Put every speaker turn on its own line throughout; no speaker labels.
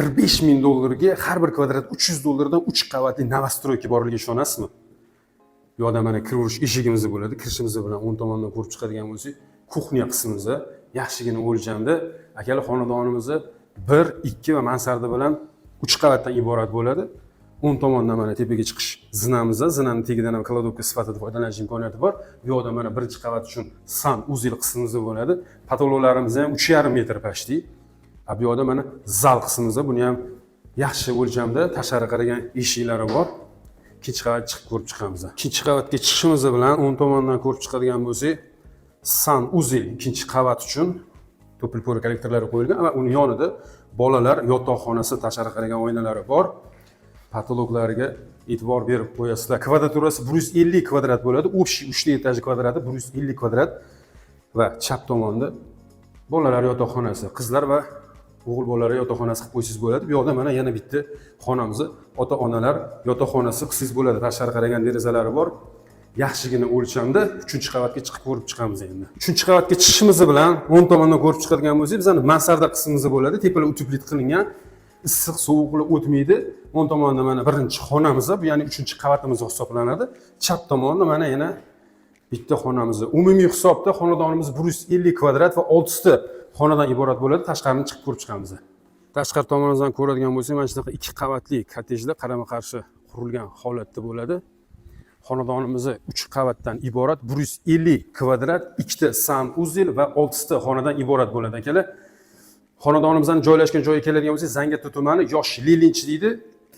45 ming dollarga har bir kvadrat 300 dollardan 3 qavatli новостройка borligiga ishonasizmi? Bu yoqda mana kiraverish eshigimiz bo'ladi. Kirishimiz bilan o'ng tomondan ko'rib chiqadigan bo'lsak, кухня qismimiz yaxshigina o'lchamda. Akalar, xonadonimizni bir, ikki va mansarda bilan uch qavatdan iborat bo'ladi. O'ng tomondan mana tepaga chiqish zinamiz, zinani tagidan ham кладовка sifatida foydalanish imkoniyati bor. Bu yoqda mana birinchi qavat uchun санузел qismimiz bo'ladi. Потолок larimiz ham 3,5 metr почти. A bu yoqda mana zal qismimiz, buni ham yaxshi o'lchamda, tashqari qaragan eshiklari bor. Ikkinchi qavat chiqib ko'rib chiqamiz. Ikkinchi qavatga chiqishimiz bilan o'ng tomondan ko'rib chiqadigan bo'lsak, санузел ikkinchi qavat uchun тёплый пол kollektorlari qo'yilgan va uni yonida bolalar yotoqxonasi, tashqari qaragan oynalari bor. Потолок lariga e'tibor berib qo'yasizlar. Kvadraturasi 150 kvadrat bo'ladi. Общий uchta этаж kvadrati 150 kvadrat va chap tomonda bolalar yotoqxonasi, qizlar va o'g'il bolalar yotoqxonasi qilib qo'ysangiz bo'ladi. Bu yoqda mana yana bitta xonamizni ota onalar yotoqxonasi qilsangiz bo'ladi. Tashqari qaragan derazalari bor. Yaxshigina o'lchamda. Uchinchi qavatga chiqib ko'rib chiqamiz endi. Uchinchi qavatga chiqishimiz bilan o'ng tomondan ko'rib chiqadigan bo'lsak, bizani mansarda qismimiz bo'ladi. Tepalar утеплить qilingan. Issiq sovuqlar o'tmaydi. O'ng tomonda mana birinchi xonamiz, bu ya'ni uchinchi qavatimiz hisoblanadi. Chap tomonda mana yana bitta xonamiz. Umumiy hisobda xonadonimiz 150 kvadrat va oltita xonadan iborat bo'ladi. Tashqarini chiqib ko'rib chiqamiz. Tashqari tomonimizdan ko'radigan bo'lsak, mana shunaqa ikki qavatli kottejda qarama qarshi qurilgan holatda bo'ladi. Xonadonimiz uch qavatdan iborat, 150 kvadrat, ikkita санузел va oltita xonadan iborat bo'ladi, akalar. Xonadonimizni joylashgan joyiga keladigan bo'lsak, Zangiota tumani, Yosh Leninchi deydi.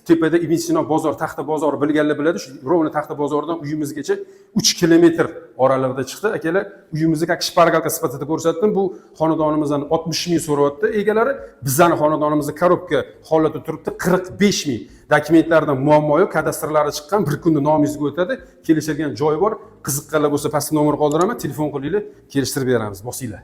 Tepada Ibn Sino bozor, Taxta bozori, bilganlar biladi. Shu ровно Taxta bozoridan uyimizgacha 3 kilometr oralig'ida chiqdi, akalar. Uyimizni как шпаргалка sifatida ko'rsatdim. Bu xonadonimizdan 60 ming so'rayapti egalari. Bizani xonadonimizni коробка holatda turibdi, 45 ming. Dokumentlarida muammo yo'q, kadastrlari chiqqan, bir kunda nomingizga o'tadi. Kelishadigan joyi bor. Qiziqqanlar bo'lsa, pastda nomer qoldiraman, telefon qilinglar, kelishtirib beramiz. Bosinglar.